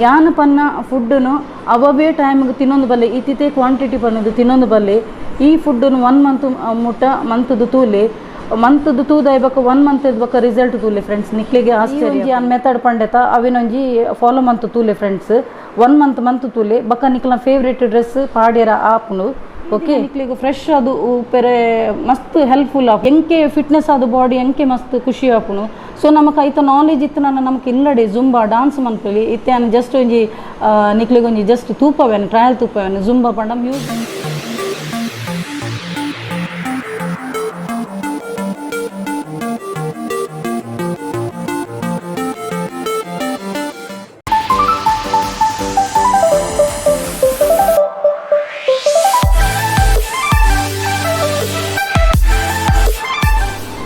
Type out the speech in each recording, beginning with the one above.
ಯಾನ್ ಪನ್ನ ಫುಡ್ನು ಅವವೇ ಟೈಮ್ಗೆ ತಿನ್ನೊಂದು ಬಲ್ಲೆ, ಇತ್ತಿತ್ತೆ ಕ್ವಾಂಟಿಟಿ ಪನ್ನದು ತಿನ್ನೊಂದು ಬಲ್ಲೆ. ಈ ಫುಡ್ನು 1 ಮಂತ್ ಮುಟ್ಟ ಮಂತದ್ದು ತೂಲೆ, ಮಂತದ್ದು ತೂದಾಯ್ ಬೊಕ್ಕ 1 ಮಂತ್ ಬೊಕ್ಕ ರಿಸಲ್ಟ್ ತೂಲೆ ಫ್ರೆಂಡ್ಸ್. ನಿಕ್ಲೆಗೆ ಆಶ್ಚರ್ಯ. ಯಾನ್ ಮೆಥಡ್ ಪಂಡೆತ ಅವಿನೊಂಜಿ ಫಾಲೋ ಮಂತ್ ತೂಲೆ friends. 1 month month ತೂಲೆ ಬೊಕ್ಕ ನಿಕ್ಲ ಫೇವ್ರೇಟ್ ಡ್ರೆಸ್ ಪಾಡ್ಯರ ಆಪುಂಡು. ಓಕೆ, ನಿಕ್ಲೆಗ್ ಫ್ರೆಶ್ ಅದು ಪೆರೆ ಮಸ್ತ್ ಹೆಲ್ಪ್ಫುಲ್ ಆಪು, ಎಂಕೆ ಫಿಟ್ನೆಸ್ ಆದ ಬಾಡಿ ಎಂಕೆ ಮಸ್ತ್ ಖುಷಿ ಆಪುಂಡು. ಸೊ ನಮಕ್ ಐತ ನಾಲೆಜ್ ಇತ್ತು ನಾನು ನಮಕ್ ಇಲ್ಲಡೆ ಜುಂಬಾ ಡಾನ್ಸ್ ಮನ್ಪೊಲಿ. ಇತ್ತೆ ಯಾನ್ ಜಸ್ಟ್ ಒಂಜಿ ನಿಕ್ಲೆಗ್ ಒಂಜಿ ಜಸ್ಟ್ ತೂಪವೇನು, ಟ್ರಯಲ್ ತೂಪವೇನು ಜುಂಬಾ ಪಂಡ music.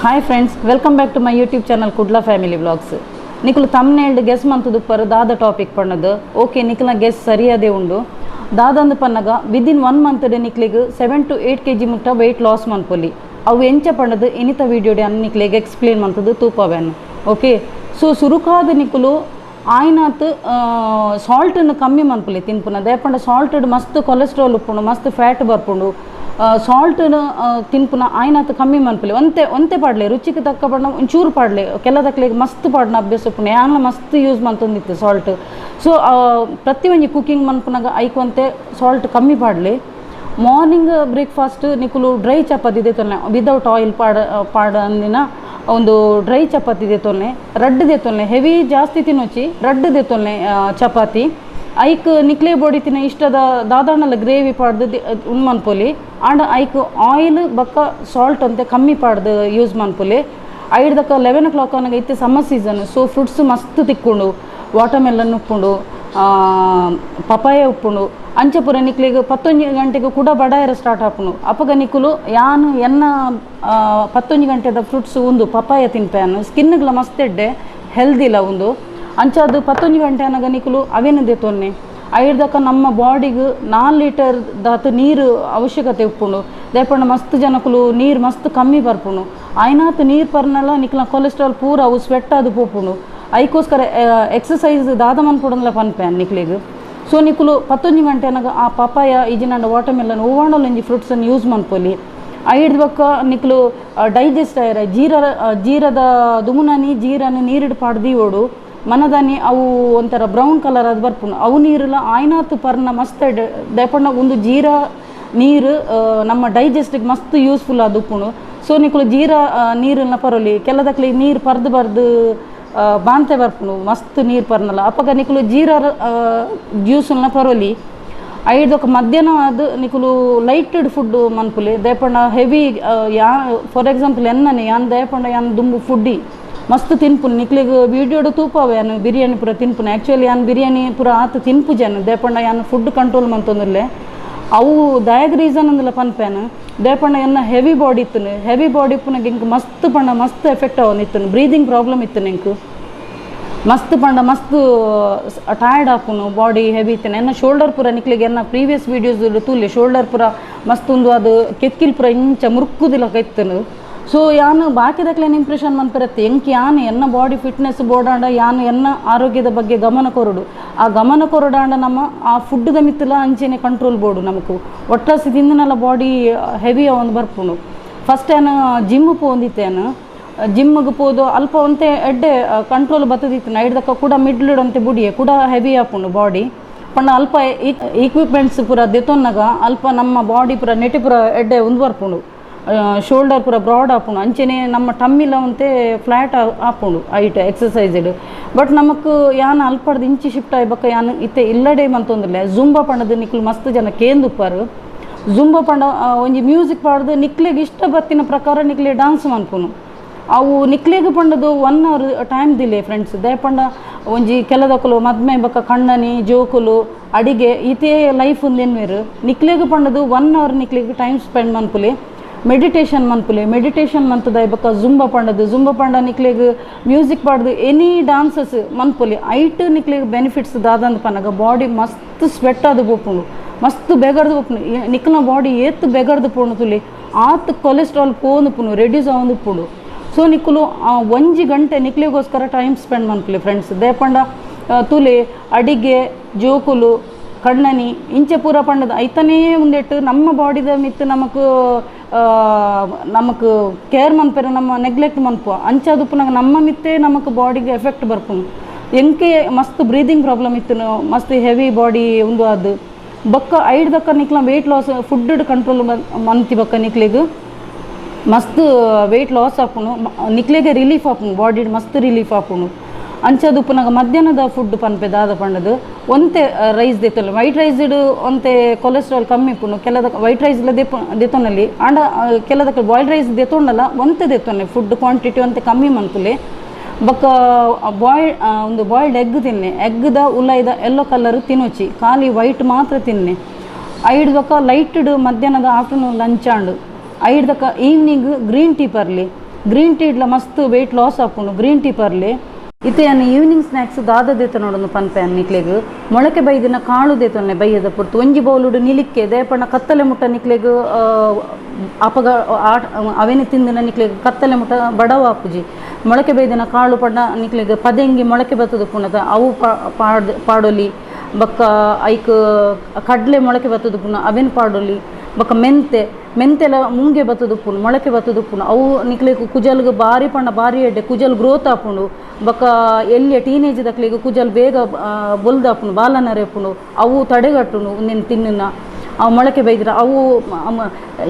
Hi friends, welcome back to my YouTube channel Kudla family vlogs. ನಿಕುಲು ತಮ್ನೇಲ್ಡ್ ಗೆಸ್ ಮಂತುದುಪ್ಪರು ದಾದ ಟಾಪಿಕ್ ಪಣ್ಣದು. ಓಕೆ, ನಿಕುಲ ಗೆಸ್ ಸರಿಯಾದೇ ಉಂಡು. ದಾದಂದು ಪನ್ನಗ ವಿದಿನ್ 1 ಮಂತ್ ನಿಕ್ಲೆಗ್ 7 to 8 kg ಮುಟ್ಟ ವೆಯ್ಟ್ ಲಾಸ್ ಮನ್ಪೊಲಿ. ಅವು ಎಂಚ ಪಣ್ಣದು ಇನಿತ ವೀಡಿಯೋಡೆ ಅನ್ ನಿಕ್ಲೆಗ್ ಎಕ್ಸ್ಪ್ಲೇನ್ ಮಂತುದು ತೂಪವೆನ್. ಓಕೆ, ಸೊ ಸುರುಕಾದ ನಿಕುಲು ಆಯ್ನಾತ್ ಸಾಲ್ಟನ್ನು ಕಮ್ಮಿ ಮನ್ಪುಲಿ ತಿನ್ಪುನ. ದಾಯೆಪಂಡ ಸಾಲ್ಟೆಡ್ ಮಸ್ತ್ ಕೊಲೆಸ್ಟ್ರಾಲ್ ಉಪ್ಪುಂಡು, ಮಸ್ತ್ ಫ್ಯಾಟ್ ಬರ್ಪುಂಡು. ಸಾಲ್ಟನ್ನು ತಿನ್ಪುನ ಆಯ್ನಾತ್ ಕಮ್ಮಿ ಮನ್ಪುಲಿ. ಒಂತೆ ಒಂತೆ ಪಾಡ್ಲೆ, ರುಚಿಗೆ ತಕ್ಕ ಪಂಡ ಒಂಚೂರು ಪಾಡ್ಲೆ. ಕೆಲದಕ್ಲೆಗ್ ಮಸ್ತ್ ಪಾಡ್ನ ಅಭ್ಯಾಸ ಉಪ್ಪುಂಡು. ಯಾನ್ಲ ಮಸ್ತ್ ಯೂಸ್ ಮಂತೊಂದಿತ್ತು ಸಾಲ್ಟ್. ಸೊ ಪ್ರತಿ ಒಂಜಿ ಕುಕಿಂಗ್ ಮನ್ಪುನಾಗ ಐಕ್ ಒಂತೆ ಸಾಲ್ಟ್ ಕಮ್ಮಿ ಪಾಡ್ಲೆ. ಮಾರ್ನಿಂಗ್ ಬ್ರೇಕ್ಫಾಸ್ಟ್ ನಿಕುಲು ಡ್ರೈ ಚಪಾತಿ ದೆತೊನ್ಲೆ, ವಿದೌಟ್ ಆಯಿಲ್ ಪಾಡ ಪಾಡಂದಿನ ಒಂದು ಡ್ರೈ ಚಪಾತಿ ದೆತೊನ್ಲೆ, ರಡ್ಡ್ ದೆತೊನ್ಲೆ. ಹೆವಿ ಜಾಸ್ತಿ ತಿನ್ನೊಚ್ಚಿ, ರಡ್ಡ್ ದೆತೊನ್ಲೆ ಚಪಾತಿ. ಐಕ್ ನಿಕ್ಲೆ ಬೋಡಿತಿನ ಇಷ್ಟದ ದಾದಾಣಲ ಗ್ರೇವಿ ಪಾಡ್ದು ಉಂದು ಮನ್ಪೊಲಿ. ಆಂಡ ಐಕ್ ಆಯಿಲ್ ಬೊಕ್ಕ ಸಾಲ್ಟ್ ಅಂತೆ ಕಮ್ಮಿ ಪಾಡ್ದು ಯೂಸ್ ಮನ್ಪೊಲಿ. ಐಡ್ದಕ್ಕ 11 o'clock ಅನಗ ಇತ್ತೆ summer season, so fruits ಮಸ್ತ್ ತಿಕ್ಕುಂಡು. ವಾಟರ್ ಮೆಲನ್ ಉಪ್ಪುಂಡು, ಪಪಾಯ ಉಪ್ಪುಂಡು. ಅಂಚ ಪೂರ ನಿಕ್ಲೆಗ್ 11 ಗಂಟೆಗೆ ಕೂಡ ಬಡಾಯರ ಸ್ಟಾರ್ಟ್ ಆಪುಂಡು. ಅಪಗ ನಿಕುಲು ಯಾನು ಎನ್ನ 11 ಗಂಟೆದ ಫ್ರೂಟ್ಸ್ ಉಂದು ಪಪಾಯ ತಿನ್ಪೇನು. ಸ್ಕಿನ್ಗ್ಲ ಮಸ್ತ್ ಎಡ್ಡೆ, ಹೆಲ್ದಿಲ ಉಂದು. ಅಂಚ ಅದು 11 ಗಂಟೆ ಅನಗ ನಿಕುಲು ಅವೇನು ದೆತೊನ್ನೆ. ಐಡ್ದಕ್ಕ ನಮ್ಮ ಬಾಡಿಗೆ 4 ಲೀಟರ್ ದಾತ್ ನೀರು ಅವಶ್ಯಕತೆ ಉಪ್ಪುಂಡು. ದಾಯೆಪಂಡ ಮಸ್ತ್ ಜನಕುಲು ನೀರು ಮಸ್ತ್ ಕಮ್ಮಿ ಬರ್ಪುಂಡು. ಆಯ್ನಾತ್ ನೀರು ಪರ್ನಲ ನಿಕ್ಲ ಕೊಲೆಸ್ಟ್ರಾಲ್ ಪೂರ ಅವು ಸ್ವೆಟ್ ಆದ್ ಪೋಪುಂಡು. ಐಕೋಸ್ಕರ ಎಕ್ಸಸೈಸ್ ದಾದ ಮನ್ಪೊಡುಂದ್ಲ ಪನ್ಪೆ ನಿಕ್ಲೆಗ್. ಸೊ ನಿಕುಲು 11 ಗಂಟೆ ಅನಗ ಆ ಪಪಾಯ ಇಜಿನಂಡ ವಾಟರ್ ಮೆಲನ್ ಒವ್ವಾಂಡಲ ಫ್ರೂಟ್ಸನ್ನು ಯೂಸ್ ಮನ್ಪೊಲಿ. ಐಡ್ದ್ ಬೊಕ್ಕ ನಿಕ್ಲು ಡೈಜೆಸ್ಟ್ ಆಯರೆ ಜೀರದ ದುಮುನನಿ ಜೀರನ ನೀರಿಡ್ ಪಾಡ್ದು ದೀವೊಡು. ಮನದಾನಿ ಅವು ಒಂಥರ ಬ್ರೌನ್ ಕಲರ್ ಅದು ಬರ್ಪುಂಡು. ಅವು ನೀರುಲ ಆಯ್ನಾತ್ ಪರ್ನ ಮಸ್ತ್ ದಾಯೆಪಂಡ ಉಂದು ಜೀರಾ ನೀರು ನಮ್ಮ ಡೈಜೆಸ್ಟಿಗೆ ಮಸ್ತ್ ಯೂಸ್ಫುಲ್ ಆದ್ ಉಪ್ಪುಂಡು. ಸೊ ನಿಕುಲು ಜೀರಾ ನೀರನ್ನ ಪರೊಲಿ. ಕೆಲದಕ್ಲೆ ನೀರು ಪರ್ದು ಪರ್ದು ಬಾಂತೆ ಬರ್ಪುಂಡು ಮಸ್ತ್ ನೀರು ಪರ್ನಲ. ಅಪಗ ನಿಕುಲು ಜೀರಾ ಜ್ಯೂಸನ್ನ ಪರೊಲಿ. ಐಡ್ದೊಕ ಮಧ್ಯಾಹ್ನ ಅದು ನಿಕುಲು ಲೈಟೆಡ್ ಫುಡ್ ಮನ್ಪುಲೆ. ದಾಯೆಪಂಡ heavy yeah for example ಎನ್ನನೆ ಯಾನ್ ದಾಯೆಪಂಡ ಯಾನ್ ದುಂಬು ಫುಡ್ಡಿ ಮಸ್ತ್ ತಿನ್ಪುನು. ನಿಕ್ಲೆಗ್ ವೀಡಿಯೋಡು ತೂಪಾವೆ ಯಾನ್ ಬಿರಿಯಾನಿ ಪೂರ ತಿನ್ಪುನು. ಆ್ಯಕ್ಚುಲಿ ಯಾನ್ ಬಿರಿಯಾನಿ ಪೂರ ಆತ್ ತಿನ್ಪುಜಾನು. ದಾಯೆಪಂಡ ಯಾನ್ ಫುಡ್ ಕಂಟ್ರೋಲ್ ಮಂತೊಂದುಲ್ಲೆ. ಅವು ದಾಯಗ್ ರೀಸನ್ ಅಂದಲ ಪನ್ಪೇನು, ದಾಯೆಪಂಡ ಎನ್ನ ಹೆವಿ ಬಾಡಿ ಇತ್ತುನು. ಹೆವಿ ಬಾಡಿ ಇಪ್ಪುನಗ ಎಂಕ್ ಮಸ್ತ್ ಪಂಡ ಮಸ್ತ್ ಎಫೆಕ್ಟ್ ಆವೊಂದಿತ್ತುನು. ಬ್ರೀದಿಂಗ್ ಪ್ರಾಬ್ಲಮ್ ಇತ್ತು ಎಂಕ್. ಮಸ್ತ್ ಪಂಡ ಮಸ್ತ್ ಟಯರ್ಡ್ ಆಪುನು, ಬಾಡಿ ಹೆವಿ ಇತ್ತು. ಎನ್ನ ಶೋಲ್ಡರ್ ಪೂರ ನಿಕ್ಲೆಗ್ ಎನ್ನ ಪ್ರೀವಿಯಸ್ ವೀಡಿಯೋಸ್ ತೂಲೆ, ಶೋಲ್ಡರ್ ಪೂರ ಮಸ್ತ್ ಉಂದು ಅದು ಕೆಕ್ಕಿಲ್ ಪೂರ ಇಂಚ ಮುರ್ಕುದಿಲಕ ಇತ್ತುನು. ಸೊ ಯಾನ್ ಬಾಕಿದಕ್ಲೆನ ಇಂಪ್ರೆಷನ್ ಮನ್ಪೆರತ್ತೆ, ಎಂಕ್ ಯಾನ್ ಎನ್ನ ಬಾಡಿ ಫಿಟ್ನೆಸ್ ಬೋಡಾಂಡ ಯಾನ್ ಎನ್ನ ಆರೋಗ್ಯದ ಬಗ್ಗೆ ಗಮನ ಕೊರೊಡು. ಆ ಗಮನ ಕೊರೊಡಾಂಡ ನಮ್ಮ ಆ ಫುಡ್ದ ಮಿತ್ತಲ ಅಂಚೆನೆ ಕಂಟ್ರೋಲ್ ಬೋಡು. ನಮಕ್ ಒಟ್ಟಾಸಿ ತಿಂದನಲ್ಲ ಬಾಡಿ ಹೆವಿ ಆವೊಂದು ಬರ್ಪುಂಡು. ಫಸ್ಟ್ ಯಾನ್ ಜಿಮ್ ಪೋವೊಂದಿತ್ತೆ. ಯಾನ್ ಜಿಮ್ಗೆ ಪೋದು ಅಲ್ಪ ಒಂತೆ ಎಡ್ಡೆ ಕಂಟ್ರೋಲ್ ಬತ್ತದಿತ್ತು. ಐಡ್ದಕ್ಕ ಕೂಡ ಮಿಡ್ಲ್ ಅಂತೆ ಬುಡಿಯೆ, ಕೂಡ ಹೆವಿ ಆಪುಂಡು ಬಾಡಿ. ಪಂಡ ಅಲ್ಪ ಈಕ್ವಿಪ್ಮೆಂಟ್ಸ್ ಪೂರ ದೆತೊನ್ನಗ ಅಲ್ಪ ನಮ್ಮ ಬಾಡಿ ಪೂರ ನೆಟಿ ಪೂರ ಎಡ್ಡೆ ಉಂದು ಬರ್ಪುಂಡು. ಶೋಲ್ಡರ್ ಪೂರ ಬ್ರಾಡ್ ಆಪುಂಡು. ಅಂಚೆನೆ ನಮ್ಮ ಟಮ್ಮಿಲ ಒಂತೆ ಫ್ಲ್ಯಾಟ್ ಆಪುಂಡು ಐಟ್ ಎಕ್ಸಸೈಸ್ಡ್. ಬಟ್ ನಮಕ್ ಯಾನ್ ಅಲ್ಪಡ್ದು ಇಂಚಿ ಶಿಫ್ಟ್ ಆಯ್ ಬೊಕ್ಕ ಯಾನ್ ಇತ್ತೆ ಇಲ್ಲಡೆ ಮಂತೊಂದುಲ್ಲೆ. ಜುಂಬಾ ಪಂಡದು ನಿಕ್ಲು ಮಸ್ತ್ ಜನ ಕೇಂದುಪ್ಪರು. ಜುಂಬಾ ಪಂಡ ಒಂಜಿ ಮ್ಯೂಸಿಕ್ ಪಾಡ್ದು ನಿಕ್ಲೆಗ್ ಇಷ್ಟ ಬತ್ತಿನ ಪ್ರಕಾರ ನಿಕ್ಲೆ ಡಾನ್ಸ್ ಮನ್ಪುನು. ಅವು ನಿಕ್ಲೆಗ್ ಪಂಡದು 1 ಅವರ್ ಟೈಮ್ ದಿಲೆ ಫ್ರೆಂಡ್ಸ್. ದಾಯೆಪಂಡ ಒಂಜಿ ಕೆಲದಕುಲು ಮದ್ಮೆ ಬೊಕ್ಕ ಕಣ್ಣನಿ ಜೋಕುಲು ಅಡಿಗೆ ಇತೇ ಲೈಫ್ ಉಂದೆನ್ವೆರ್. ನಿಕ್ಲೆಗ್ ಪಂಡದು 1 ಅವರ್ ನಿಕ್ಲೆಗ್ ಟೈಮ್ ಸ್ಪೆಂಡ್ ಮನ್ಪುಲೆ, ಮೆಡಿಟೇಷನ್ ಮನ್ಪುಲೆ. ಮೆಡಿಟೇಷನ್ ಮಂತುದಾಯ್ ಬೊಕ್ಕ ಜುಂಬಾ ಪಂಡದು, ಜುಂಬಾ ಪಂಡ ನಿಕ್ಲೆಗ್ ಮ್ಯೂಸಿಕ್ ಪಾಡ್ದು ಎನಿ ಡಾನ್ಸಸ್ ಮನ್ಪೊಲಿ. ಐಟ್ ನಿಕ್ಲೆಗ್ ಬೆನಿಫಿಟ್ಸ್ ದಾದಂದ್ ಪನ್ನಗ ಬಾಡಿ ಮಸ್ತ್ ಸ್ವೆಟ್ ಆದ್ ಪೋಪುಂಡು, ಮಸ್ತ್ ಬೆಗರ್ದು ಪೋಪುಂಡು. ನಿಕ್ನ ಬಾಡಿ ಏತ್ ಬೆಗರ್ದು ಪೋಂಡು ತುಲಿ ಆತ್ ಕೊಲೆಸ್ಟ್ರಾಲ್ ಪೋಂದು ರೆಡ್ಯೂಸ್ ಆವೊಂದು ಉಪ್ಪುಂಡು. ಸೊ ನಿಕುಲು ಆ 1 ಗಂಟೆ ನಿಕ್ಲೆಗೋಸ್ಕರ ಟೈಮ್ ಸ್ಪೆಂಡ್ ಮನ್ಪುಲೆ ಫ್ರೆಂಡ್ಸ್. ದಾಯೆಪಂಡ ತುಲೆ ಅಡಿಗೆ ಜೋಕುಲು ಕಣ್ಣನಿ ಇಂಚ ಪೂರ ಪಂಡದ ಐತನೇ ಉಂದೆಟ್ಟು ನಮ್ಮ ಬಾಡಿದ ಮಿತ್ತು ನಮಕ್ ನಮಕ್ ಕೇರ್ ಮನ್ಪೆರೆ ನಮ್ಮ ನೆಗ್ಲೆಕ್ಟ್ ಮನ್ಪುವ ಅಂಚಾದುಪ್ಪುನಾಗ ನಮ್ಮ ಮಿತ್ತೇ ನಮಕ್ ಬಾಡಿಗೆ ಎಫೆಕ್ಟ್ ಬರ್ಪುಂಡು. ಎಂಕೆ ಮಸ್ತ್ ಬ್ರೀದಿಂಗ್ ಪ್ರಾಬ್ಲಮ್ ಇತ್ತುನು, ಮಸ್ತ್ ಹೆವಿ ಬಾಡಿ ಉಂದು ಅದು ಬೊಕ್ಕ ಐಡ್ದಕ್ಕ ನಿಕ್ಲ ವೆಯ್ಟ್ ಲಾಸ್ ಫುಡ್ ಕಂಟ್ರೋಲ್ ಮಂತಿ ಬೊಕ್ಕ ನಿಕ್ಲೆಗ್ ಮಸ್ತ್ ವೆಯ್ಟ್ ಲಾಸ್ ಆಪುಂಡು, ನಿಕ್ಲೆಗೆ ರಿಲೀಫ್ ಆಪುಂಡು, ಬಾಡಿಡ್ ಮಸ್ತ್ ರಿಲೀಫ್ ಆಪುಂಡು. ಅಂಚಾದ್ ಉಪ್ಪುನಗ ಮಧ್ಯಾಹ್ನದ ಫುಡ್ ಪನ್ಪೆ ದಾದ ಪಂಡದು ಒಂತೆ ರೈಸ್ ದೆತ್ತೊಲಿ, ವೈಟ್ ರೈಸ್ಡ್ ಒಂತೆ ಕೊಲೆಸ್ಟ್ರಾಲ್ ಕಮ್ಮಿ ಉಪ್ಪುಂಡು. ಕೆಲದ ವೈಟ್ ರೈಸ್ಲ ದೆಪ್ಪು ದೆತ್ತೊನಲಿ ಆಂಡ ಕೆಲದಕ್ಕೆ ಬಾಯ್ಲ್ಡ್ ರೈಸ್ ದೆತ್ತೊಂಡಲ ಒಂತೆ ದೆತ್ತೊನೆ, ಫುಡ್ ಕ್ವಾಂಟಿಟಿ ಒಂತೆ ಕಮ್ಮಿ ಮನ್ಪುಲೆ. ಬೊಕ್ಕ ಬಾಯ್ಲ್ ಒಂದು ಬಾಯ್ಲ್ಡ್ ಎಗ್ ತಿನ್ನೆ, ಎಗ್ದ ಉಲೈದ ಎಲ್ಲೋ ಕಲರ್ ತಿನ್ನೊಚಿ, ಖಾಲಿ ವೈಟ್ ಮಾತ್ರ ತಿನ್ನೆ. ಐಡ್ ಬೊಕ್ಕ ಲೈಟ್ಡ್ ಮಧ್ಯಾಹ್ನದ ಆಫ್ಟರ್ನೂನ್ ಲಂಚ್ ಆಂಡ್. ಐಡ್ದಕ್ಕ ಈವ್ನಿಂಗ್ ಗ್ರೀನ್ ಟೀ ಪರ್ಲಿ, ಗ್ರೀನ್ ಟೀಡ್ಲ ಮಸ್ತ್ ವೆಯ್ಟ್ ಲಾಸ್ ಆಪುಂಡು, ಗ್ರೀನ್ ಟೀ ಪರ್ಲಿ. ಇತ್ತೆ ಯಾನ್ ಈವ್ನಿಂಗ್ ಸ್ನ್ಯಾಕ್ಸ್ ದಾದ ದೆತ್ತೊನೊಡೊಂದು ಪನ್ಪೆ ನಿಕ್ಲೆಗ್. ಮೊಳಕೆ ಬೈದಿನ ಕಾಳು ದೆತ್ತೊನ್ನೆ ಬಯ್ಯದ ಪೊರ್ತು ಒಂಜಿ ಬೌಲುಡು ನಿಲಿಕ್ಕೆ ದೇಪಣ್ಣ ಕತ್ತಲೆ ಮುಟ್ಟ ನಿಕ್ಲೆಗ್ ಅಪಗ ಅವೆನೆ ತಿಂದಿನ ನಿಕ್ಲೆಗ್ ಕತ್ತಲೆ ಮುಟ್ಟ ಬಡವ ಆಪುಜಿ. ಮೊಳಕೆ ಬೈದಿನ ಕಾಳು ಪಂಡ ನಿಕ್ಲೆಗ್ ಪದೆಂಗಿ ಮೊಳಕೆ ಬತ್ತದ ಪುಣದ ಅವು ಪಾಡೊಲಿ, ಬೊಕ್ಕ ಐಕ್ ಕಡಲೆ ಮೊಳಕೆ ಬತ್ತದ ಪುಣ ಅವೆನ್ ಪಾಡೊಲಿ, ಬೊಕ್ಕ ಮೆಂತೆ ಮೆಂತೆಲ ಮುಂಗೆ ಬತ್ತದ ಉಪ್ಪುಂಡು, ಮೊಳಕೆ ಬತ್ತದ ಉಪ್ಪುಂಡು. ಅವು ನಿಕ್ಲೆಗ್ ಕುಜಲ್ಗ್ ಬಾರಿ ಪಂಡ ಬಾರಿ ಎಡ್ಡೆ, ಕುಜಲ್ ಗ್ರೋತ್ ಆಪುಂಡು. ಬೊಕ್ಕ ಎಲ್ಯ ಟೀನೇಜ್ ದಕ್ಲೆಗ್ ಕುಜಲ್ ಬೇಗ ಬೊಲ್ದಾಪುಂಡು, ಬಾಲನರೆ ಉಪ್ಪುಂಡು, ಅವು ತಡೆಗಟ್ಟುಂಡು ಉಂದೆನ್ ತಿನ್ನುನ. ಅವು ಮೊಳಕೆ ಬೈದ್ರ ಅವು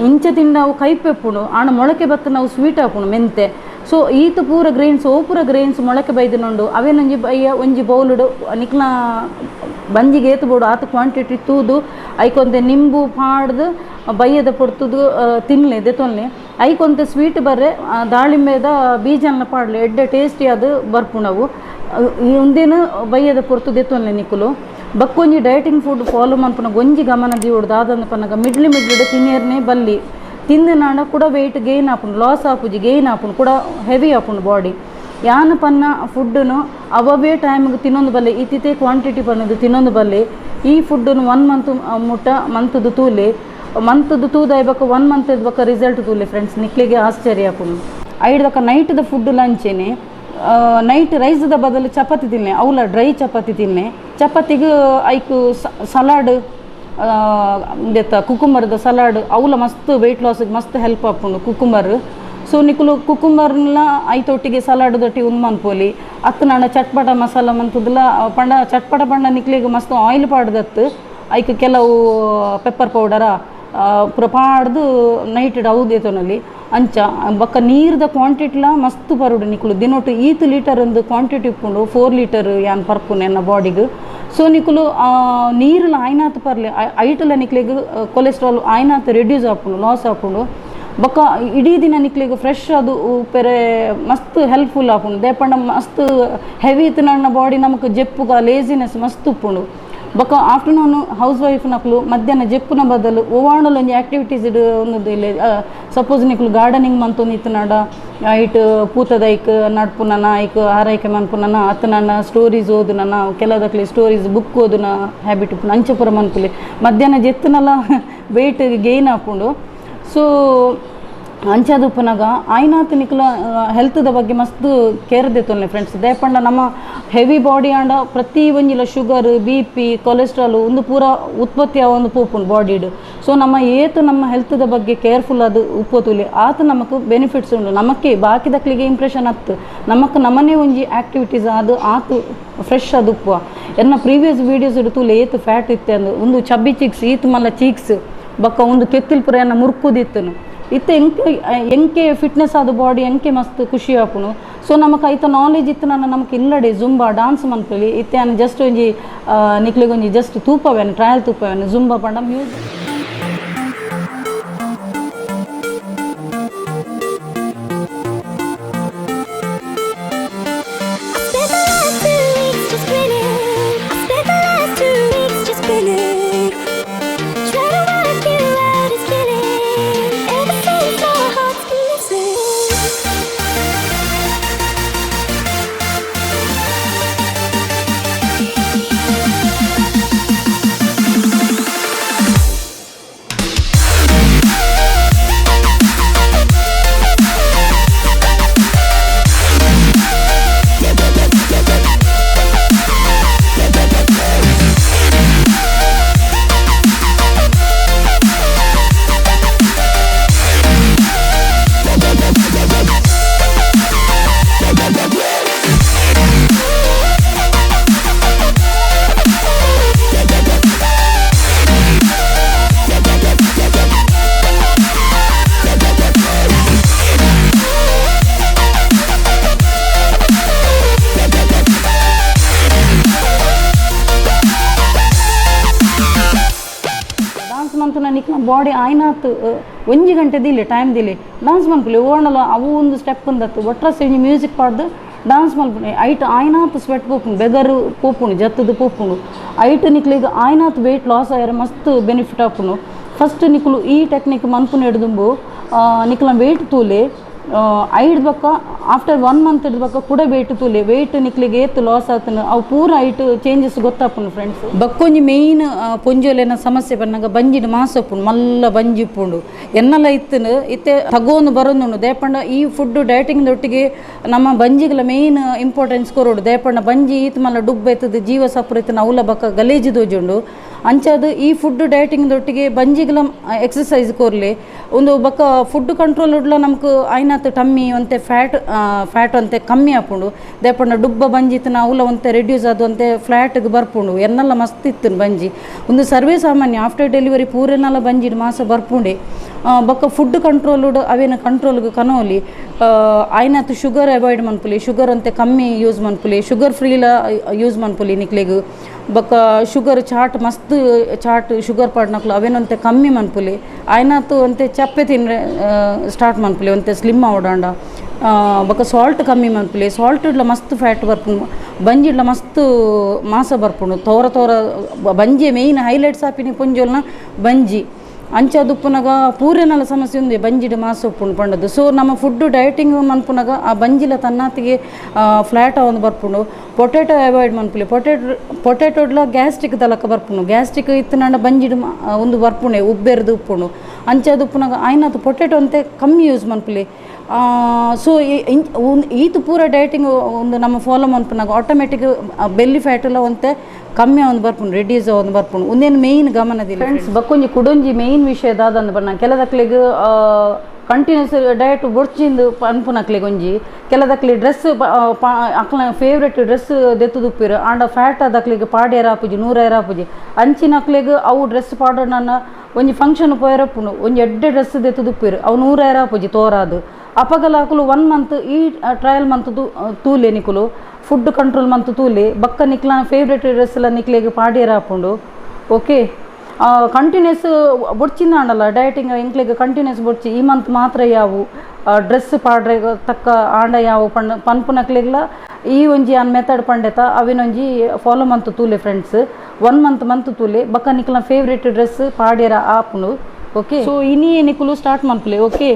ಇಂಚ ತಿಂಡ ಅವು ಕೈಪೆ ಉಪ್ಪುಂಡು, ಆಂಡ ಮೊಳಕೆ ಬತ್ತನ ಅವು ಸ್ವೀಟ್ ಆಪುಂಡು ಮೆಂತೆ. ಸೊ ಈತ್ ಪೂರ ಗ್ರೈನ್ಸ್ ಓ ಪೂರ ಗ್ರೈನ್ಸ್ ಮೊಳಕೆ ಬೈದಿನುಂಡು ಅವೇನೊಂಜಿ ಬಯ್ಯ ಒಂಜಿ ಬೌಲುಡು ನಿಕ್ಲ ಬಂಜಿಗೆ ಏತ್ ಬೋಡು ಆತ್ ಕ್ವಾಂಟಿಟಿ ತೂದು ಐಕೊಂತೆ ನಿಂಬು ಪಾಡ್ದು ಬಯ್ಯದ ಪೊರ್ತುದು ತಿನ್ಲೆ ದೆತೊನ್ಲೆ. ಐಕೊಂತೆ ಸ್ವೀಟ್ ಬರ್ರೆ ದಾಳಿಂಬೆದ ಬೀಜನ ಪಾಡ್ಲೆ, ಎಡ್ಡೆ ಟೇಸ್ಟಿ ಅದು ಬರ್ಪುಂಡವು. ಉಂದೇನು ಬಯ್ಯದ ಪೊರ್ತು ದೆತೊನ್ಲೆ ನಿಕುಲು. ಬಕ್ಕೊಂಜಿ ಡಯಟಿಂಗ್ ಫುಡ್ ಫಾಲೋ ಮನ್ಪುನಗ ಒಂಜಿ ಗಮನ ದೀವೊಡು ದಾದಂದು ಪನ್ನಗ ಮಿಡ್ಲಿ ಮಿಡ್ಲಿಡ್ ತಿನಿಯರ್ನೇ ಬಲ್ಲಿ, ತಿಂದು ಕೂಡ ವೆಯ್ಟ್ ಗೇನ್ ಆಪುಂಡು, ಲಾಸ್ ಆಪುಜಿ, ಗೇನ್ ಆಪುಂಡು, ಕೂಡ ಹೆವಿ ಆಪುಂಡು ಬಾಡಿ. ಯಾನ್ ಪನ್ನ ಫುಡ್ಡುನು ಅವವೇ ಟೈಮ್ಗೆ ತಿನ್ನೊಂದು ಬಲ್ಲೆ, ಇತ್ತಿತ್ತೆ ಕ್ವಾಂಟಿಟಿ ಪನ್ನದು ತಿನ್ನೊಂದು ಬಲ್ಲೆ. ಈ ಫುಡ್ಡುನು 1 ಮಂತ್ ಮುಟ್ಟ ಮಂತುದು ತೂಲೆ, ಮಂತುದು ತೂದಾಯ್ ಬೊಕ್ಕ 1 ಮಂತ್ ಬೊಕ್ಕ ರಿಸಲ್ಟ್ ತೂಲೆ ಫ್ರೆಂಡ್ಸ್, ನಿಕ್ಲೆಗೆ ಆಶ್ಚರ್ಯ ಆಪುಂಡು. ಐಡ್ದಕ್ಕ ನೈಟ್ದ ಫುಡ್ ಲಂಚೇನೆ ನೈಟ್ ರೈಸ್ದ ಬದಲು ಚಪಾತಿ ತಿನ್ನೆ, ಅವಲ ಡ್ರೈ ಚಪಾತಿ ತಿನ್ನೆ. ಚಪಾತಿಗೆ ಐಕ್ ಸಲಾಡ್ ದೆತ್ತ ಕುಕುಂಬರ್ದ ಸಲಾಡ್ ಅವಲ ಮಸ್ತ್ ವೆಯ್ಟ್ ಲಾಸಿಗೆ ಮಸ್ತ್ ಹೆಲ್ಪ್ ಆಪುಂಡು ಕುಕುಂಬರ್. ಸೊ ನಿಕುಲು ಕುಕುಂಬರ್ಲ ಐತೊಟ್ಟಿಗೆ ಸಲಾಡ್ ದೊಟ್ಟಿ ಉಂದು ಮನ್ಪೊಲಿ. ಅತ್ತು ನಾಡ ಚಟ್ಪಟ ಮಸಾಲ ಮಂತುದಲ ಪಂಡ ಚಟ್ಪಟ ಪಂಡ ನಿಕ್ಲೆಗ್ ಮಸ್ತ್ ಆಯಿಲ್ ಪಾಡ್ದತ್ತು ಐಕ್ ಕೆಲವು ಪೆಪ್ಪರ್ ಪೌಡರ ಪೂರ ಪಾಡ್ದು ನೈಟ್ ಅವು ದೆತೊನೊಲಿ. ಅಂಚ ಬೊಕ್ಕ ನೀರ್ದ ಕ್ವಾಂಟಿಟಿಲ ಮಸ್ತ್ ಪರೊಡು ನಿಕುಲು ದಿನೊಟು ಈತ್ ಲೀಟರ್ ಒಂದು ಕ್ವಾಂಟಿಟಿ ಉಪ್ಪುಂಡು, 4 ಲೀಟರ್ ಯಾನ್ ಪರ್ಪುನು ಎನ್ನ ಬಾಡಿಗ್. ಸೊ ನಿಕುಲು ನೀರುಲ ಆಯ್ನಾತ್ ಪರ್ಲೆ, ಐಟುಲ ನಿಕ್ಲೆಗ್ ಕೊಲೆಸ್ಟ್ರಾಲ್ ಆಯ್ನಾತ್ ರೆಡ್ಯೂಸ್ ಆಪುಂಡು, ಲಾಸ್ ಆಪುಂಡು. ಬೊಕ್ಕ ಇಡೀ ದಿನ ನಿಕ್ಲೆಗ್ ಫ್ರೆಶ್ ಅದು ಪೆರೆ ಮಸ್ತ್ ಹೆಲ್ಪ್ಫುಲ್ ಆಪುಂಡು. ದೇಪಂಡ ಮಸ್ತ್ ಹೆವಿ ಇತ್ತಿನ ಬಾಡಿ ನಮಕ್ ಜೆಪ್ಪುಗ ಲೇಸಿನೆಸ್ ಮಸ್ತ್ ಉಪ್ಪುಂಡು. ಬೊಕ್ಕ ಆಫ್ಟರ್ನೂನ್ ಹೌಸ್ ವೈಫ್ ನಕುಲು ಮಧ್ಯಾಹ್ನ ಜೆಪ್ಪುನ ಬದಲು ಒವಾಂಡಲ ಒಂಜಿ ಆಕ್ಟಿವಿಟೀಸ್ ಒಂದೊಂದು ಇಲ್ಲ, ಸಪೋಸ್ ನಿಕುಲು ಗಾರ್ಡನಿಂಗ್ ಮಂತೊಂದು ಇತ್ತಿನಾಡ ಐಟ್ ಪೂತದೈಕ್ ನಡ್ಪುನನ ಐಕ್ ಆರೈಕೆ ಮನ್ಪುನನ ಅತ್ತನನ ಸ್ಟೋರೀಸ್ ಓದುನನ, ಕೆಲದಕ್ಲೆ ಸ್ಟೋರೀಸ್ ಬುಕ್ ಓದುನ ಹ್ಯಾಬಿಟ್ ಉಪ್ಪುನ ಅಂಚ ಪೂರ ಮನ್ಪುಲೆ. ಮಧ್ಯಾಹ್ನ ಜೆತ್ತುನಲ ವೆಯ್ಟ್ ಗೇನ್ ಆಪುಂಡು. ಸೊ ಅಂಚಾದ್ ಉಪ್ಪುನಗ ಆಯ್ನಾತ್ ನಿಕುಲ ಹೆಲ್ತ್ದ ಬಗ್ಗೆ ಮಸ್ತ್ ಕೇರ್ ದೆತ್ತೊನ್ಲೆ ಫ್ರೆಂಡ್ಸ್. ದಾಯೆಪಂಡ ನಮ್ಮ ಹೆವಿ ಬಾಡಿ ಆಂಡ ಪ್ರತಿ ಒಂಜಿಲ ಶುಗರ್ ಬಿ ಪಿ ಕೊಲೆಸ್ಟ್ರಾಲ್ ಉಂದು ಪೂರ ಉತ್ಪತ್ತಿ ಆವೊಂದು ಪೋಪುಂಡು ಬಾಡಿಡ್. ಸೊ ನಮ್ಮ ಏತ್ ನಮ್ಮ ಹೆಲ್ತ್ದ ಬಗ್ಗೆ ಕೇರ್ಫುಲ್ ಅದು ಉಪ್ಪೊತುಲಿ ಆತ ನಮಕ್ ಬೆನಿಫಿಟ್ಸ್ ಉಂಡು. ನಮಕ್ಕೆ ಬಾಕಿದಕ್ಲಿಗೆ ಇಂಪ್ರೆಷನ್ ಅತ್ತು ನಮಕ್ ನಮನೆ ಒಂಜಿ ಆಕ್ಟಿವಿಟೀಸ್ ಅದು ಆತು ಫ್ರೆಶ್ ಅದು ಉಪ್ಪುವ. ಎನ್ನ ಪ್ರೀವಿಯಸ್ ವೀಡಿಯೋಸ್ ತೂಲೆ ಏತ್ ಫ್ಯಾಟ್ ಇತ್ತೆ ಅಂದು ಉಂದು ಚಬ್ಬಿ ಚೀಕ್ಸ್ ಈತ್ ಮಲ್ಲ ಚೀಕ್ಸ್ ಬೊಕ್ಕ ಒಂದು ಕೆತ್ತಿಲ್ ಪೂರ ಎನ್ನ ಮುರ್ಕುದಿತ್ತನು ಇತ್ತೆ ಎಂಕೆ ಎಂಕೆ ಫಿಟ್ನೆಸ್ ಆದ ಬಾಡಿ ಎಂಕೆ ಮಸ್ತ್ ಖುಷಿ ಆಪುಂಡು. ಸೊ ನಮಕ್ ಐತ ನಾಲೆಜ್ ಇತ್ತು ನನ್ನ ನಮಕ್ ಇಲ್ಲಡೆ ಜುಂಬಾ ಡಾನ್ಸ್ ಮನ್ಪೊಲಿ. ಇತ್ತೆ ಯಾನ್ ಜಸ್ಟ್ ಒಂಜಿ ನಿಕ್ಲೆಗ್ ಒಂಜಿ ಜಸ್ಟ್ ತೂಪವೇನು ಟ್ರಯಲ್ ತೂಪವೇನು ಜುಂಬಾ ಪಂಡ music. I spent the last 2 weeks just grinning. I spent the last 2 weeks just grinning. Trying to work you out is killing. Ever since our hearts been missing. ಮನ್ಪುನ ನಿಕ್ಲ ಬಾಡಿ ಆಯ್ನಾತ್ ಒಂಜಿ ಗಂಟೆ ದಿಲೆ time ದಿಲೆ dance ಮನ್ಪುಲೆ. ಓಣಲ ಅವು ಒಂದು step ಅಂದತ್ತು ಒಟ್ರಾಸಿ ಒಂಜಿ music ಪಾಡ್ದು dance ಮಲ್ಪುನೆ. ಐಟ್ ಆಯ್ನಾತ್ sweat ಪೋಪುಂಡು, ಬೆಗರು ಪೋಪುಂಡು, ಜತ್ತದು ಪೋಪುಂಡು. ಐಟ್ ನಿಕ್ಲೆಗ್ ಆಯ್ನಾತ್ ವೆಯ್ಟ್ ಲಾಸ್ ಆಯರ ಮಸ್ತ್ ಬೆನಿಫಿಟ್ ಆಪುಂಡು. ಫಸ್ಟ್ ನಿಕುಲು ಈ ಟೆಕ್ನಿಕ್ ಮನ್ಪುನ ಹಿಡ್ದುಂಬು ನಿಕ್ಲ ವೆಯ್ಟ್ ತೂಲೆ. ಐಡ್ ಬೊಕ್ಕ ಆಫ್ಟರ್ ಒನ್ ಮಂತ್ ಹಿಡ್ದು ಬೊಕ್ಕ ಕೂಡ ವೆಯ್ಟ್ ತೂಲೆ. ವೆಯ್ಟ್ ನಿಕ್ಲೆಗ್ ಏತ್ ಲಾಸ್ ಆತನ ಅವು ಪೂರ ಐಟ್ ಚೇಂಜಸ್ ಗೊತ್ತಾಪುಂಡು ಫ್ರೆಂಡ್ಸ್. ಬಕ್ಕೊಂಜಿ ಮೇಯ್ನ್ ಪೊಂಜೋಲೆನ ಸಮಸ್ಯೆ ಪನ್ನಗ ಬಂಜಿಡ್ ಮಾಸ ಉಪ್ಪುಂಡು, ಮಲ್ಲ ಬಂಜಿ ಉಪ್ಪುಂಡು. ಎನ್ನಲ ಇತ್ತನು ಇತ್ತೆ ತಗೋಂದು ಬರೋದುಂಡು. ದೇಪಂಡ ಈ ಫುಡ್ ಡಯಟಿಂಗ್ ದೊಟ್ಟಿಗೆ ನಮ್ಮ ಬಂಜಿಗಳ ಮೇಯ್ನ್ ಇಂಪಾರ್ಟೆನ್ಸ್ ಕೊರೋಡು. ದೇಪಂಡ ಬಂಜಿ ಈತ್ ಮಲ್ಲ ಡುಬ್ಬ ಎತ್ತದು ಜೀವ ಸಪುರ ಇತ್ತನ ಅವಲ ಬಕ್ಕ ಗಲೇಜು ದೋಜುಂಡು. ಅಂಚಾದ ಈ ಫುಡ್ ಡಯಟಿಂಗ್ ದೊಟ್ಟಿಗೆ ಬಂಜಿಗಳ ಎಕ್ಸಸೈಸ್ ಕೊರ್ಲಿ ಒಂದು ಬೊಕ್ಕ ಫುಡ್ ಕಂಟ್ರೋಲ್ ಉಡ್ಲ ನಮ್ಕ್ ಆಯ್ನಾತ್ ಟಮ್ಮಿ ಒಂತೆ ಫ್ಯಾಟ್ ಫ್ಯಾಟ್ ಒಂತೆ ಕಮ್ಮಿ ಆಪುಂಡು. ದೇಪಂಡ ಡುಬ್ಬ ಬಂಜಿತ್ನ ಅವಲ ಒಂತೆ ರೆಡ್ಯೂಸ್ ಅದು ಒಂತೆ ಫ್ಲ್ಯಾಟ್ಗೆ ಬರ್ಪುಂಡು. ಎನ್ನೆಲ್ಲ ಮಸ್ತ್ ಇತ್ತು ಬಂಜಿ, ಒಂದು ಸರ್ವೇ ಸಾಮಾನ್ಯ. ಆಫ್ಟರ್ ಡೆಲಿವರಿ ಪೂರೆನೆಲ್ಲ ಬಂಜಿಡ್ ಮಾಸ ಬರ್ಪುಂಡೆ. ಬೊಕ್ಕ ಫುಡ್ ಕಂಟ್ರೋಲ್ ಅವೇನ ಕಂಟ್ರೋಲ್ಗೆ ಕನೋಲಿ. ಆಯ್ನಾತ್ ಶುಗರ್ ಅವಾಯ್ಡ್ ಮನ್ಪುಲಿ, ಶುಗರ್ ಅಂತೆ ಕಮ್ಮಿ ಯೂಸ್ ಮನ್ಪುಲಿ, ಶುಗರ್ ಫ್ರೀಲ ಯೂಸ್ ಮನ್ಪುಲಿ ನಿಕ್ಲೆಗ್. ಬೊಕ್ಕ ಶುಗರ್ ಚಾಟ್ ಮಸ್ತ್ ಚಾಟ್ ಶುಗರ್ ಪಾಡ್ನಕ್ಲು ಅವೇನಂತೆ ಕಮ್ಮಿ ಮನ್ಪುಲಿ. ಆಯ್ನಾತ್ ಒಂತೆ ಚಪ್ಪೆ ತಿನ್ರೆ ಸ್ಟಾರ್ಟ್ ಮನ್ಪುಲಿ, ಒಂತೆ ಸ್ಲಿಮ್ ಆವಡಾಂಡ. ಬೊಕ್ಕ ಸಾಲ್ಟ್ ಕಮ್ಮಿ ಮನ್ಪುಲಿ. ಸಾಲ್ಟ್ ಇಡ್ಲ ಮಸ್ತ್ ಫ್ಯಾಟ್ ಬರ್ಪುಂಡು, ಬಂಜಿಡ್ಲ ಮಸ್ತ್ ಮಾಸ ಬರ್ಪುಂಡು. ತೋರ ತೋರ ಬಂಜಿ ಮೇಯ್ನ್ ಹೈಲೈಟ್ಸ್ ಆಪಿನಿ ಪೊಂಜೋಲ್ನ ಬಂಜಿ. ಅಂಚ ಉಪ್ಪುನಗ ಪೂರೆನಲ ಸಮಸ್ಯೆ ಉಂದೆ ಬಂಜಿಡ್ ಮಾಸ ಉಪ್ಪುಂಡು ಪಂಡದು. ಸೊ ನಮ್ಮ ಫುಡ್ ಡಯಟಿಂಗ್ ಮನ್ಪುನಗ ಆ ಬಂಜಿಲ ತನ್ನಾತಿಗೆ ಫ್ಲ್ಯಾಟ್ ಆವೊಂದು ಬರ್ಪುಂಡು. ಪೊಟೆಟೊ ಅವಾಯ್ಡ್ ಮನ್ಪುಲಿ. ಪೊಟೆಟೊಡ್ಲ ಗ್ಯಾಸ್ಟ್ರಿಕ್ ದಲಕ ಬರ್ಪುಂಡು. ಗ್ಯಾಸ್ಟ್ರಿಕ್ ಇತ್ತುಂಡ ಬಂಜಿಡ್ ಒಂದು ಬರ್ಪುಂಡೆ, ಉಬ್ಬೆರ್ದು ಉಪ್ಪುಂಡು. ಅಂಚಾದ್ ಉಪ್ಪುನಗ ಆಯ್ನಾತ್ ಪೊಟೆಟೊ ಅಂತೆ ಕಮ್ಮಿ ಯೂಸ್ ಮನ್ಪುಲಿ. ಸೊ ಈತ್ ಪೂರ ಡಯಟಿಂಗ್ ಒಂದು ನಮ್ಮ ಫಾಲೋ ಮನ್ಪುನಗ ಆಟೋಮೆಟಿಕ್ ಬೆಲ್ಲಿ ಫ್ಯಾಟೆಲ್ಲ ಒಂತೆ ಕಮ್ಮಿ ಒಂದು ಬರ್ಪುಂಡು, ರೆಡ್ಯೂಸ್ ಒಂದು ಬರ್ಪುಂಡು. ಒಂದೇನು ಮೇಯ್ನ್ ಗಮನದಿಲ್ಲ ಫ್ರೆಂಡ್ಸ್. ಬಕ್ಕೊಂಜಿ ಕುಡೊಂಜಿ ಮೇಯ್ನ್ ವಿಷಯ ದಾದಂದು ಬಣ್ಣ, ಕೆಲದಕ್ಲೆಗ್ ಕಂಟಿನ್ಯೂಸ್ ಡಯಟ್ ಬೊಡ್ಚಿಂದು ಪನ್ಪುನಕ್ಲೆಗ್ ಒಂಜಿ ಕೆಲದಕ್ಲೆ ಡ್ರೆಸ್ ಅಕ್ಲ ಫೇವ್ರೆಟ್ ಡ್ರೆಸ್ ದೆತ್ತುದುಪ್ಪಿರು. ಆಂಡ ಫ್ಯಾಟ್ ಆದಕ್ಲೆಗ್ ಪಾಡ್ಯರ ಆಪುಜಿ, ನೂರೈರ ಆಪುಜಿ. ಅಂಚಿನಕ್ಲೆಗ್ ಅವು ಡ್ರೆಸ್ ಪಾಡೋಣ. ಒಂಜಿ ಫಂಕ್ಷನ್ ಪೋಯರಪ್ಪುಂಡು, ಒಂಜಿ ಎಡ್ಡೆ ಡ್ರೆಸ್ ದೆತ್ತುದುಪ್ಪಿರು, ಅವು ನೂರೈರ ಆಪುಜಿ ತೋರಾದು. ಅಪಗಲ ಅಕುಲು ಒನ್ ಮಂತ್ ಈ ಟ್ರಯಲ್ ಮಂತ್ ತೂಲೆ. ನಿಕುಲು ಫುಡ್ ಕಂಟ್ರೋಲ್ ಮಂತ್ ತೂಲೆ. ಬಕ್ಕ ನಿಕ್ಲ ಫೇವ್ರೆಟ್ ಡ್ರೆಸ್ ಎಲ್ಲ ನಿಕ್ಲೆಗ್ ಪಾಡ್ಯರ ಆಪುಂಡು. ಓಕೆ, ಕಂಟಿನ್ಯೂಸ್ ಬೊಡ್ಚಿಂದ ಆಂಡಲ್ಲ ಡಯಟಿಂಗ್ ಎಂಕ್ಲೆಗ್ ಕಂಟಿನ್ಯೂಸ್ ಬೊಡ್ಚಿ, ಈ ಮಂತ್ ಮಾತ್ರ ಯಾವು ಡ್ರೆಸ್ ಪಾಡ್ರೆ ತಕ್ಕ ಆಂಡ ಯಾವು ಪಂಡ ಪನ್ಪುನಕ್ಲೆಗ್ಲ ಈ ಒಂಜಿ ಆನ್ ಮೆಥಡ್ ಪಂಡೆತ ಅವಿನೊಂಜಿ ಫಾಲೋ ಮಂತ್ ತೂಲೆ friends. One month month ತೂಲೆ. ಬಕ್ಕ ನಿಕ್ಲ ಫೇವ್ರೆಟ್ ಡ್ರೆಸ್ ಪಾಡ್ಯರ ಆಪುಂಡು. ಓಕೆ, ಸೊ ಇನಿಯೇ ನಿಕುಲು ಸ್ಟಾರ್ಟ್ ಮನ್ಪುಲೆ. ಓಕೆ,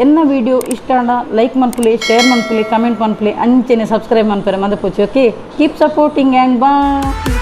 ಎನ್ನ ವಿಡಿಯೋ ಇಷ್ಟ ಆಂಡ ಲೈಕ್ ಮನ್ಪುಲೆ, ಶೇರ್ ಮನ್ಪುಲೆ, ಕಮೆಂಟ್ ಮನ್ಪುಲೆ, ಅಂಚೆನೆ subscribe ಮನ್ಪರೆ ಮದಪೊಚ್ಚಿ. Okay, keep supporting and bye.